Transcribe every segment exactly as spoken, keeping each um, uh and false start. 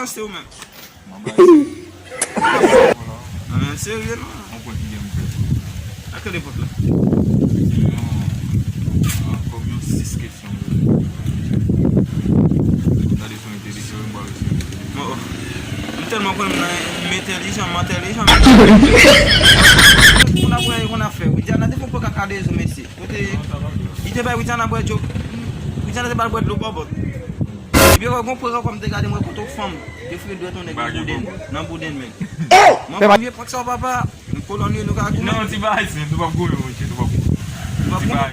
Se ou menm. Mwen ba li. Nan men serye non. Yon pwen ki gen m fè. Nan kèl epòk la? Se yon, ah, kòm yon sis kesyon. Gade si w entèlijan, m ba w sis kesyon. Bon, m tèlman kwè m nan, m entèlijan, m entèlijan. Moun ap wè, moun ap fè. Widiana te fè pran kaka de zo, mesye. Kote, li te bay Widiana bwè dlo. Widiana te ba l bwè dlo bòbòt. Epi, wè, gon pran ankò, m te gade, m wè kote yon fanm te foure dwèt yon nèg nan bouden, nan bouden men. Mwen pa vye prank sa, papa. Kolòn yo, nou ka goumen. Non, ti bagay senp, nou p ap goumen, monchè, nou p ap goumen. Ti bagay,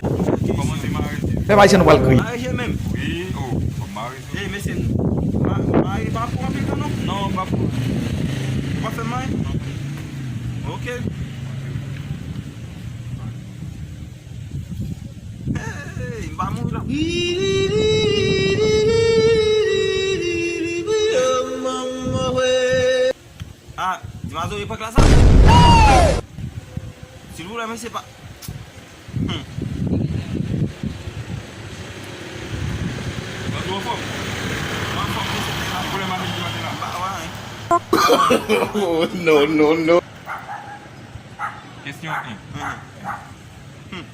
kòmanse mare je. Fè mare je, nou pral kriye. Mare je menm. Wi, oh, fò mare je. Ey, mesye, ma-, mare pa pou anpil tan, non? Non, pa pou. Ou pa fè mare? Non. Ok. Hey, m pa mouri la. Ah, Dimazo, e prank la sa? Silvouplè, mesye, pa. Hmm. Dimazo anfòm? Mwen anfòm, mesye, te la. Pwoblèm avèk Dimazo la. M pa wè anyen. Oh, no, no, no. Kesyon en. Hmm. Hmm.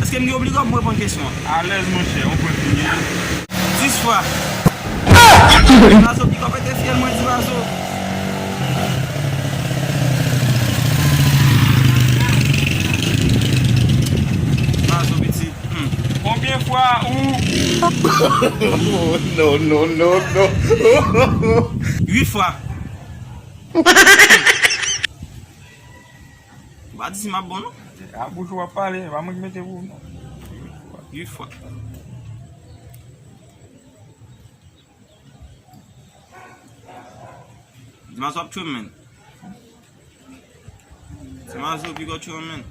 Èske m gen obliga pou m reponn kesyon an? Alèz, monchè, on pwen fini. Dis fwa. Dimazo, pik ap pete fyèl mwen, Dimazo. Dimazo, pitit. Hmm. Konbyen fwa ou... No, no, no, no. Uit fwa. Ou pa di si m ap bon, non. A bouch ou ap pale, pa mwen ki mete pou ou, non. Uit fwa. Uit fwa. Dimazo ap tchwe m, menn. Dimazo, piga w tchwe m, menn.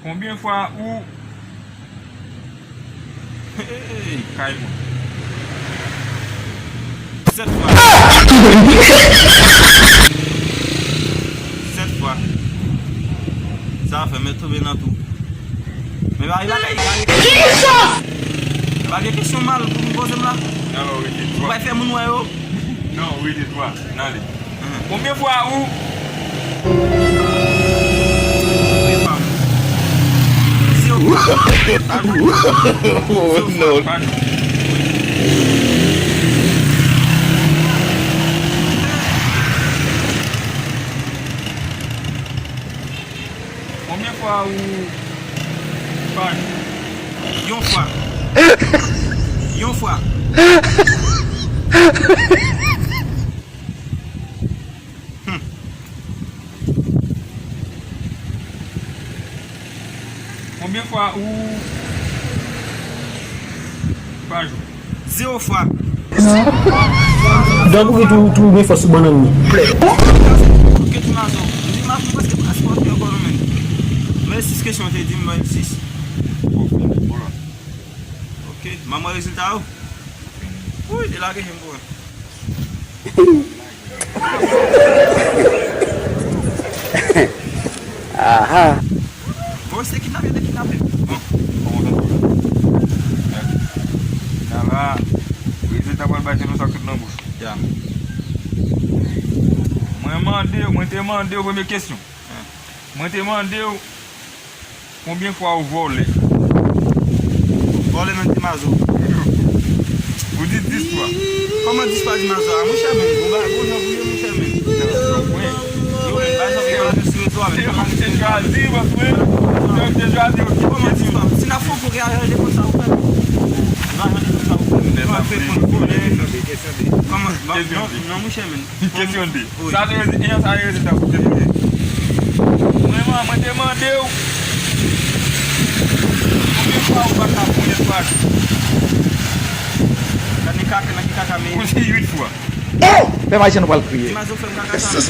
Konbyen fwa ou... Hey! Kay mwen. Sèt fwa. Sèt fwa. Sa fè mèt tonbe nan tou. Men pa gen bagay, pa gen kesyon. Pa gen kesyon mal pou m poze m la. Alò, rete twa. Ou pa fè moun wè yo? Non, rete twa. N ale. Konbyen fwa ou... Oh, no. Konbyen fwa ou pa jwe? Yon fwa. Yon fwa. Hmm. Konbyen fwa ou pa jwe? Zewo fwa. Donk ou gen tou, tou gen fòs sou bannann li. Plè. Ok, Dimazo. Dimazo, m prèske pa sipòte ankò non, menn. Men sis kesyon te di m, mwen sis. Ok, m ap wè rezilta yo. Wi, delage je m pou wè. Aha. Bon, se kidnape, te kidnape. Bon, kòman sa fè? Ya la, rezilta pral bay se nou sa k sot nan bouch. Ya. Mwen mande w, mwen te mande w premye kesyon. Mwen te mande w konbyen fwa ou vòlè. Vòlè nan Dimazo. Ou di dis fwa. Kòman dis fwa Dimazo a? Monchè, men, ou ba, ou jan pou ye, monchè, men. Yo, men, pa janm fè yon sou rezo a, men. Kòman dis fwa? Kòman dis fwa? Si n ap fè yon pwogrè a, jan de konn sa ou fè. Ou ba jan de konn sa ou fè, men. Kòman fè konn vòlè? Kòman? Non, non, monchè, men. Kesyon de. Wi. Sa se rezi-, e sa se rezilta pou kesyon de. Mwen, mwen, mwen te mande w konbyen fwa ou pa ka ponyèt pa jou. Gade kaka, nan ki kaka, men. Ou di uit fwa. Oh! Fè mari je nou pral kriye. Dimazo fè m kaka sa. Mwen,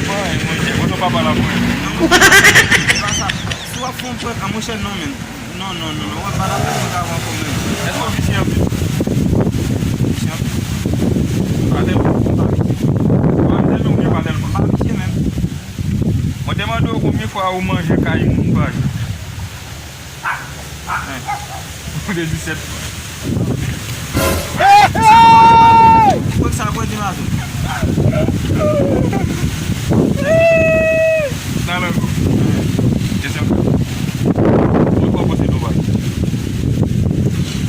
mwen, mwen, mwen, papa la, mwen. Non, non, se pa sa. Si w ap fè yon prank, a monchè, non, men. Non, non, non, non. Wè, pa la fè mwen ka ankò menm. Èske w visye anpil? Visye anpil. Pa tèlman. Pa visye. Ou pa tèlman oubyen pa tèlman? Pa visye menm. Mwen te mande w Ou manje kay moun pa jwe. Mande disèt. Kwè sa kwè di mazo. Nan lè. Kesyon. Ou kwè pwosede w pa jwe?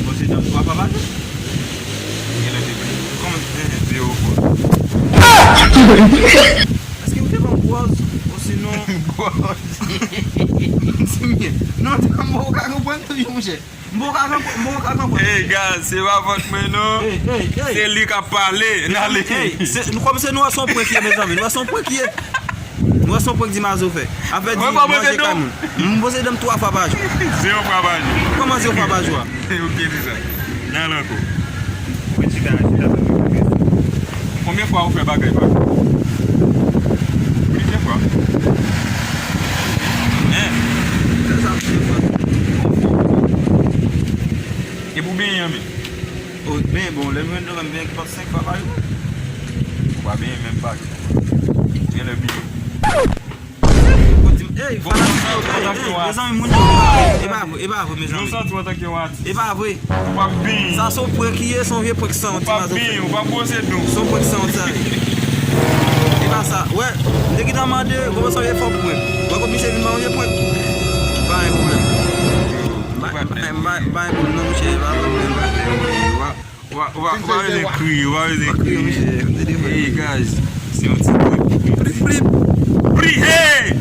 Pwosede w pa jwe? Kòman? Zewo fwa. Èske ou te ban gwòz osinon gwòz? Non, m poko ka konprann tou, monchè. M poko ka konprann, m poko ka konprann. Ey, gaz, se pa fòt mwen, non. Ey, ey, ey. Se li k ap pale. N ale. Ey, se, nou kòm se nou wè se yon prank ye, mezanmi. Nou wè se yon prank ye. Nou wè se yon prank di mazo fè. Afè di manje kay moun. M pwosede m twa fwa pa jou. Zewo fwa pa jou. Kòman zewo fwa pa jou a? Ok, di sa. N al ankò. Mwen chita, chita, sa mwen fè. Konbyen fwa ou fè bagay pa? Plizyè fwa. Hein? Fè sa plizyè fwa. Epi w benyen an menm? O, benyen bon, lè m jwenn dlo, m benyen ki pa senk fwa pa jou. Ou pa benyen menm pa jou. Genlè bliye. Ey, fanatik yo, ey, ey, mezanmi, moun yo, e pa vre, e pa vre, mezanmi. Nou santi w antanke yon atis. E pa vre. Ou p ap benyen. Sa se yon prank ki ye, se yon vye prank sa, yon ti mazo fè. Ou p ap benyen, ou p ap bwose dan w. Se yon prank sa, yon sa ye. E pa sa. Wè, m te gentan mande, kòman sa ye fò pou mwen. Wè, kot misye vin ban yon vye prank. Pa gen pwoblèm. Bay, bay, bay, bay, non, monchè, pa pwoblèm. Ou pa, ou pa, ou pa bezwen kriye, ou pa bezwen kriye. Ey, guys, se yon ti trip. Flip, flip. Pri, hey!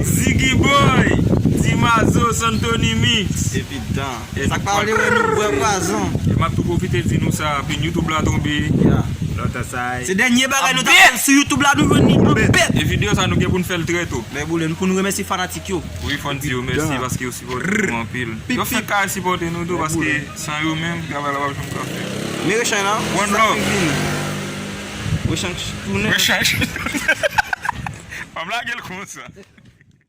Ziggy Boy, Dimazo, Santony Mix. Evidan. Sa k pa vle wè nou bwè pwazon. E m ap tou pwofite di nou sa, pin YouTube la tonbe. Ya. Lòt sa. Se dènye bagay nou t ap fè sou YouTube la, nou jwenn li an bèt. E videyo sa, nou gen pou n fè l trè to. Men boule, nou pou nou remèsye fanatik yo. Wi, fò n di yo mèsi paske yo sipòte nou anpil. Yo fèk ka sipòte nou tou paske san yo menm, travay la p ap janm ka fèt. Men Rechanj la, one love. Rechanj tounen. Rechanj. Pa m lage l konsa.